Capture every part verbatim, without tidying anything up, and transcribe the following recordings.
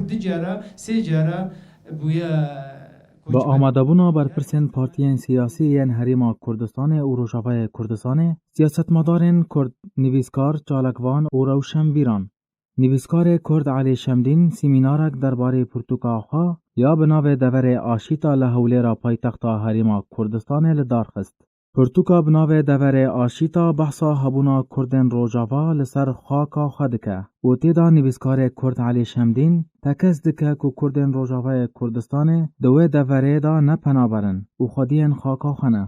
Du cara, sê cara bûye. Bi amadebûna berpirsên partiyên siyasî yên Herêma Kurdistanê û Rojavayê Kurdistanê, siyasetmedarên Kurd, nivîskar, çalakvan û rewşenbîran. Nivîskarê Kurd Elî Şemdîn sîmînarek derbarê pirtûka xwe ya bi navê Deverê Aşîta li Hewlêra paytexta Herêma Kurdistanê li dar xist. Pirtûka bi navê Deverê Aşîta behsa hebûna Kurdên Rojava li ser xaka xwe dike û tê de nivîskarê Kurd Elî Şemdîn tekez dike ku Kurdên Rojavayê Kurdistanê di wê deverê de ne penaber in û xwediyên xaka xwe ne.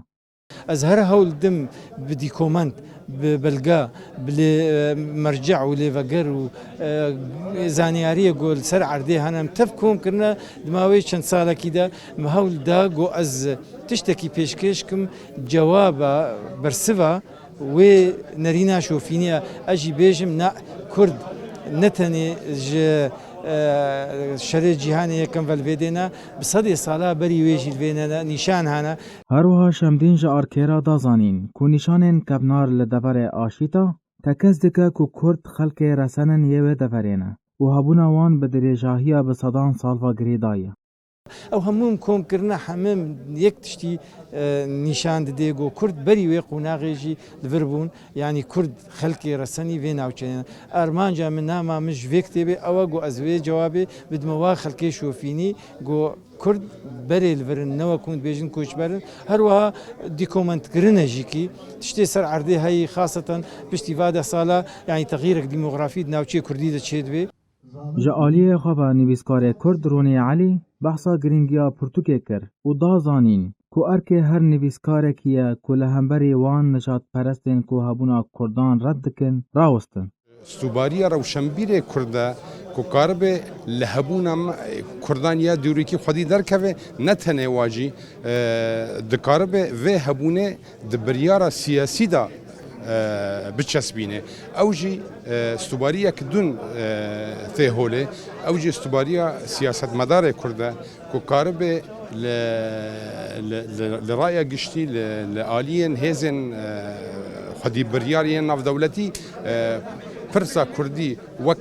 Ez her hewl didim bi dîkoment, bi belge, bi lê, e, merceh û lêveger û, e, zanyariyê ku li ser erdê hene, em tev kom kirine, di mawê çend salekî de min hewl da ku ez tiştekî pêşkêş kim, cewaba, bersiva wê nerîna şofînî ye. Ez jî bêjim, na, Kurd ne tenê ji, e, şerê cîhanê yekem ve li vê dê ne, bi sedê sala berî wê jî li vê ne, ne, nîşan hene. Her wiha Şemdîn ji Arkêra da zanîn ku nîşanên kevnar li Deverê Aşîta tekez dike ku Kurd xelkê resen in yê wê deverê ne û hebûna wan bi dirêjahiya bi sedan sal ve girêdayî ye. Ew hemû em kom kirine, hemû em yek tiştî, e, nîşan didê ku Kurd berî wê qonaxê jî li vir bûn, yanî Kurd xelkê resenî vê navçeyê ne. Armanca min, nama min ji vê kitêbê ew e ku ez vê cewabê bidime wa xelkê şofînî ku Kurd berê li vir in, ne wek hûn dibêjin koçber in. Her wiha dîkomentkirine jî kî tiştê ser erdê heyî, xaseten piştî va deh sala, yanî texyîrek demografî di navçeyê Kurdî de çêdibe. Ji aliyê xwe ve nivîskarê Kurd Ronî Elî behsa girîngiya pirtûkê kir û da zanîn ku erkê her nivîskarekî ye ku li hemberî wan nijadperestên ku hebûna Kurdan red dikin, rawestin. Stûbariya rewşenbîrê Kurd e ku karibe li hebûna me, Kurdan ya dîrokî xwedî derkeve, ne tenê wa jî, e, dikaribe vê hebûnê di biryara siyasî de, e, biçesbîne. Ew jî, e, stûbariyek din, e, tê holê. Ew jî stûbariya siyasetmedarê Kurd e ku karibe li, li, li, li raya giştî, li, li aliyên hêzên, e, xwedî biryar yên navdewletî, e, pirsa Kurdî wek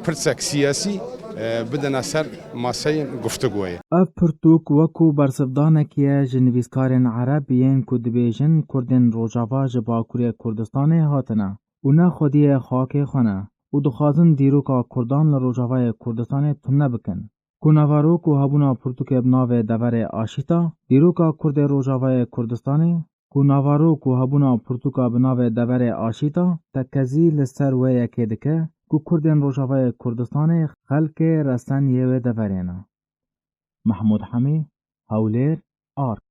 pirsek siyasî, e, bidine ser maseyên guftugûyê. Ev pirtûk wekû bersivdanekî ye ji nivîskarên Ereb yên ku dibêjin Kurdên Rojava ji Bakurê Kurdistanê hatine û ne xwediyê xakê xwe ne û dixwazin dîroka Kurdan li Rojavayê Kurdistanê tune bikin. Ku naverok û hebûna pirtûkê bi navê Deverê Aşîta, dîroka Kurdê Rojavayê Kurdistanê, ku naverok û hebûna pirtûka bi navê Deverê Aşîta tekezî li ser wê yekê dike ku Kurdên Rojavayê Kurdistanê xelkê resen yê wê deverê ne. Mehmûd Hemî, Hewlêr, Ark.